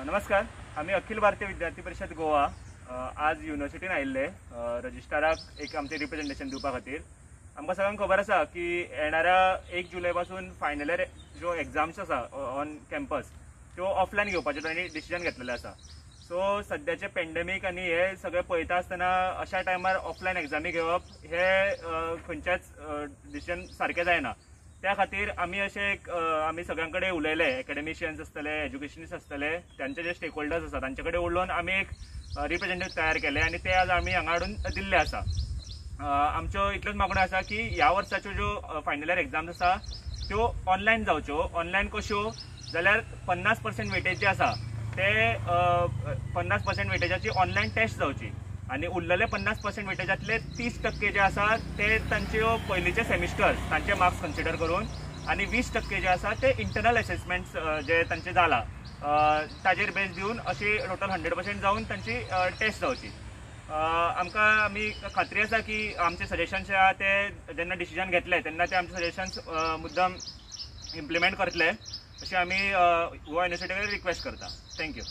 नमस्कार, आमी अखिल भारतीय विद्यार्थी परिशद गोवा आज युनिवर्सिटीन आयिल्ले रजिस्ट्राराक एक आमचें रिप्रेजेंटेशन दिवपा खातीर. आमकां सगळ्यांक खबर आसा की येणाऱ्या 1 जुलय पासून फायनल इयर ज्यो एग्जाम्स आसा ऑन कॅम्पस त्यो ऑफलायन घेवपाचें तांणी डिसिजन घेतलेलें आसा. सो सद्याचें पेंडेमीक आनी हे सगळें पळयता आसतना अशा टायमार ऑफलायन एग्जामी घेवप हे खंयच्याच डिसिजन सारकें जायना. त्या खातीर आमी अशें एक आमी सगळ्यां कडेन उलयले, एकेडमिशियन्स आसतले, एज्युकेशनिस्ट आसतले, तांचे जे स्टेक होल्डर्स आसा तांचे कडेन उलोवन आमी एक रिप्रेजेंटेटिव्ह तयार केले आनी ते आज आमी हांगा हाडून दिल्ले आसा. आमच्यो इतल्योच मागण्यो आसा की ह्या वर्साच्यो ज्यो फायनल इयर एग्जाम्स आसा त्यो ऑनलायन जावच्यो. ऑनलायन कश्यो जाल्यार 50% वेटेज जे आसा ते 50% वेटेजाची ऑनलायन टेस्ट जावची आनी उरलेले 50% वेटेजांतले 30% जे आसा ते तांच्यो पयलींचे सेमिस्टर्स तांचे मार्क्स कन्सिडर करून आनी 20% जे आसा ते इंटरनल एसेसमेंट्स जे तांचे जाला ताजेर बेस दिवन अशी टोटल 100% जावन तांची टेस्ट जावची. आमकां आमी खात्री आसा की आमचे सजेशन्स जे आहा ते जेन्ना डिसिजन घेतले तेन्ना ते आमचे सजेशन्स मुद्दम इम्प्लिमेंट करतले अशें आमी गोवा युनिवर्सिटी कडेन रिक्वेस्ट करता. Thank you.